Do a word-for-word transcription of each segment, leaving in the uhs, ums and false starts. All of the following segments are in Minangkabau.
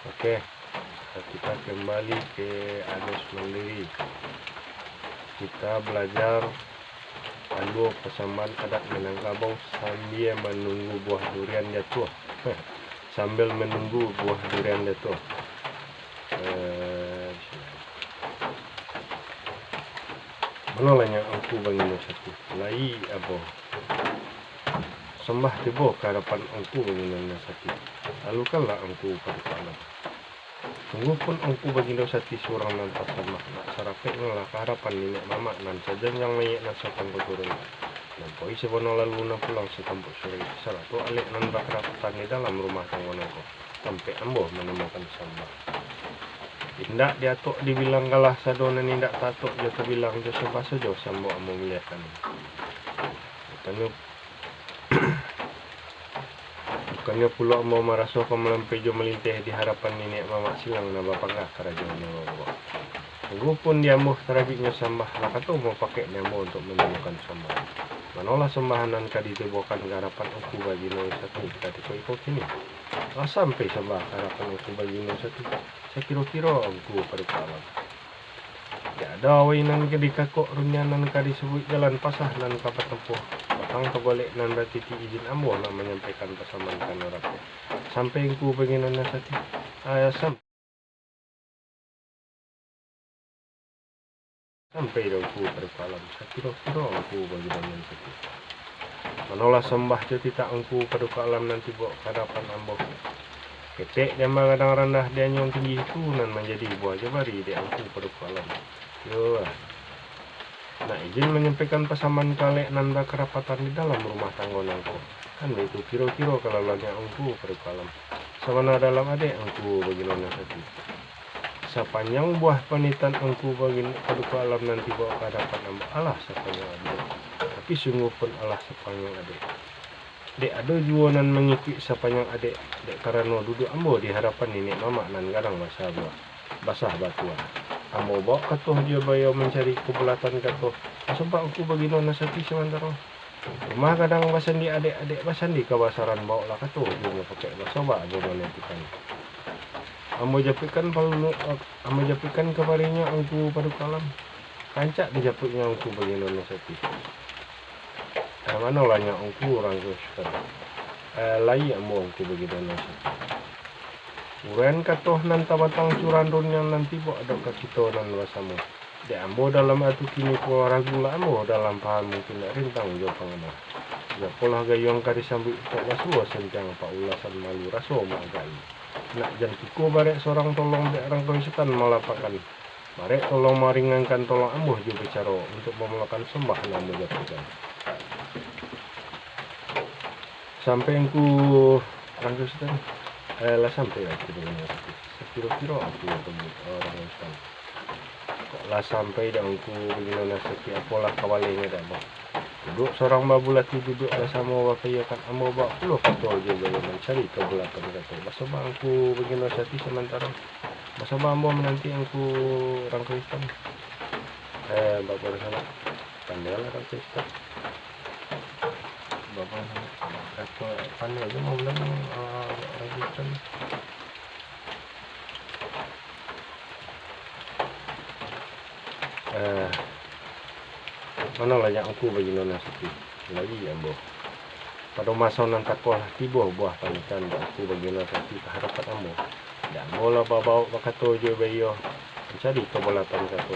Oke, kita kembali ke Anes Mandiri. Kita belajar alua pasambahan adat Minangkabau sambia manunggu buah durian jatuah. Sambil menunggu buah durian jatuah. Eh, Mano lah nyo Angku Baginda Sati, lai ambo sambah tibo ka hadapan Angku Baginda Sati. Alukanlah Angku Paduko Alam. Sungguahpun Angku Baginda Sati surang nan tasambah, nak sarapeknyo lah ka hadapan niniak mamak nan sajanjang langik nan satangko turuik. Nan pai sabana lalu, nan pulang satampuak suruik, sarato alek nan bakarapatan di dalam rumah tanggo nangko. Tampek ambo manamuakan sambah. Indak diatok dibilang kalah, sado nan indak taatok jo tabilang, jo sambah sajo sambah ambo muliakan. Bukannyo, bukannyo pulo ambo maraso ka malampeh jo malinteh di hadapan niniak mamak silang nan bapangka karajo nan babuak. Sungguahpun di ambo tarabiknyo sambah, lah kato mupakaik di ambo untuak manamuakan sambah. Manolah sambah nan ka ditibokan ka hadapan Angku Baginda Sati katiko iko kini. Lah sampai sambah ka hadapan Angku Baginda Sati, sakiro-kiro Angku Paduko Alam. Indak ado awai nan ka dikakok, runiang nan ka disabuik, jalan pasah nan ka batampuah, batang tagolek nan batiti, izin ambo nak manyampaikan pasambahan ka nan rapek. Sampai Angku Baginda Sati, ah, sam-, Sampai di Angku Paduko Alam, sakiro-kiro Angku Baginda Sati. Manolah sambah jo titah Angku Paduko Alam nan tibo ka hadapan ambo. Ketek diambang gadang randah, dianjuang tinggi, tu nan manjadi buah jo bari dek Angku Paduko Alam. Yo, nak izin manyampaikan pasambahan ka alek nan bakarapatan di dalam rumah tanggo nangko. Kan baitu kiro-kiro kalaluannyo Angku Paduko Alam. Sabana dalam adek Angku Baginda Sati. Sapanjang buah panitahan Angku Bagin-, Paduko Alam nan tibo ka hadapan ambo, alah sapanjang adek. Tapi sungguahpun alah sapanjang adek. Dek ado juo nan mangikuik sapanjang adek, dek karano duduak ambo di hadapan niniak mamak nan gadang basah buah, basah batuah. Ambo bawok katuah jo baiyo mancari kabulatan katuah, sabab Angku Baginda Sati samantaro. Rumah gadang basandi adek, adek basandi kabasaran, bawoklah katuah jo mupakaik, basobak ambo manantikan. Ambo japuikkan palulu-, ambo japuikkan kapadonyo Angku Paduko Alam. Rancak dijapuiknyo Angku Baginda Sati. Eh, manolah nyo Angku Rangkusutan. Eh, lai ambo Angku Baginda Sati. Uraian katuah nan tabatang curan runiang nan tibo dek ka kito nan basamo. Dek ambo dalam ati kini ko ragu lah ambo, dalam paham mungkin nak rintang jo pangana. Japolah gayuang ka disambuik, kok basuo santiang, pak ulasan malu raso maagak-i. Nak jan kiko barek sorang, tolong dek Rangkusutan malapakan. Barek tolong maringankan, tolong ambo jo bicaro, untuak mamulakan sambah nan ambo japuikkan. Sampai Angku Rangkusutan, eh, lah sampai Angku Baginda Sati. Sakiro-kiro Angku Rangkusutan. Kok lah sampai dek Angku Baginda Sati, apolah kabaliaknyo dek ambo. Duduak sorang babulati, duduak basamo bapaiyokan, ambo bawok pulo kato jo baiyo mancari kabulatan kato. Basobak Angku Baginda Sati samantaro. Basobak ambo mananti Angku Rangkusutan. Eh, bapak di sana. Pandailah Rangkusutan. Bapak, apa, pandai aja mau bilang, eh, Rangkusutan. Eh, mano lah nyo Angku Baginda Sati, lai ambo. Pado maso nan tako lah tibo buah panitahan dek Angku Baginda Sati ka hadapan ambo. Dek ambo lah babawok bakato jo baiyo, mancari kabulatan kato.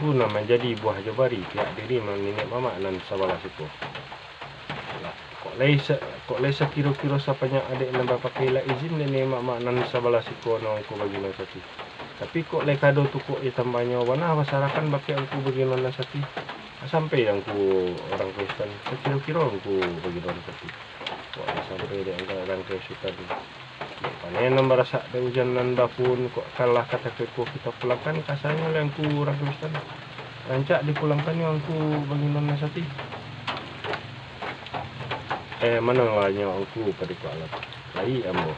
Tu nan manjadi buah jo bari pihak diri niniak mamak nan sabalah siko. Lah, kok lai sa-, kok lai sakiro-kiro sapanjang adek nan bapakai, lah izin dek niniak mamak nan sabalah siko no Angku Baginda Sati. Tapi kok lai kado tukok di tambahnyo, bana basarakan bakeh Angku Baginda Sati. Sampai Angku Rangkusutan, sakiro-kiro Angku Baginda Sati. Kok lah sampai dek Angku Rangkusutan. Dek paneh nan barasak, dek ujan nan bapuun, kok kalah katako iko kito pulangkan, kasanyo lai Angku Rangkusutan. Rancak dipulangkannyo Angku Baginda Sati. Eh, mano lah nyo Angku Paduko Alam. Lai ambo.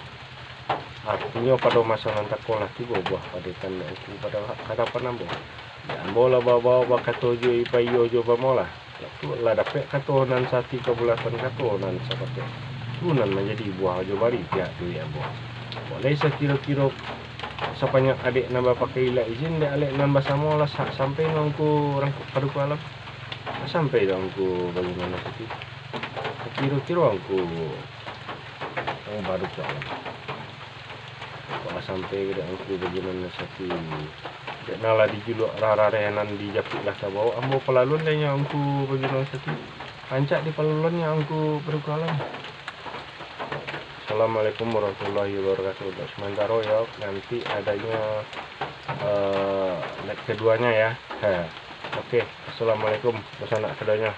Artinyo pado maso nan tako lah tibo buah panitahan dek Angku pado hadapan ambo. Dek ambo lah babawok bakato jo baiyo jo bamo lah. Lah dapek kato nan sati kabulatan kato nan sapatuik. Tu nan manjadi buah jo bari pihak diri ambo. Boleh sakiro-kiro sapanjang adek nan bapakai ilat izin, dek alek nan basamo lah sa-, sampai nyo angku urang Paduko Alam. Sampai dek angku Baginda Sati. Sakiro-kiro angku urang Paduko Alam. Kok lah sampai dek angku Baginda Sati. Dek nan lah dijuluak rareh nan dijapuik lah ka bawok, ambo palaluan dek nyo angku Baginda Sati. Rancak dipalaluan nyo angku Paduko Alam. Assalamualaikum warahmatullahi wabarakatuh. Untuk sementara ya, nanti adanya, eh, leg keduanya ya. Ha. Oke, assalamualaikum, sanak sadonyo.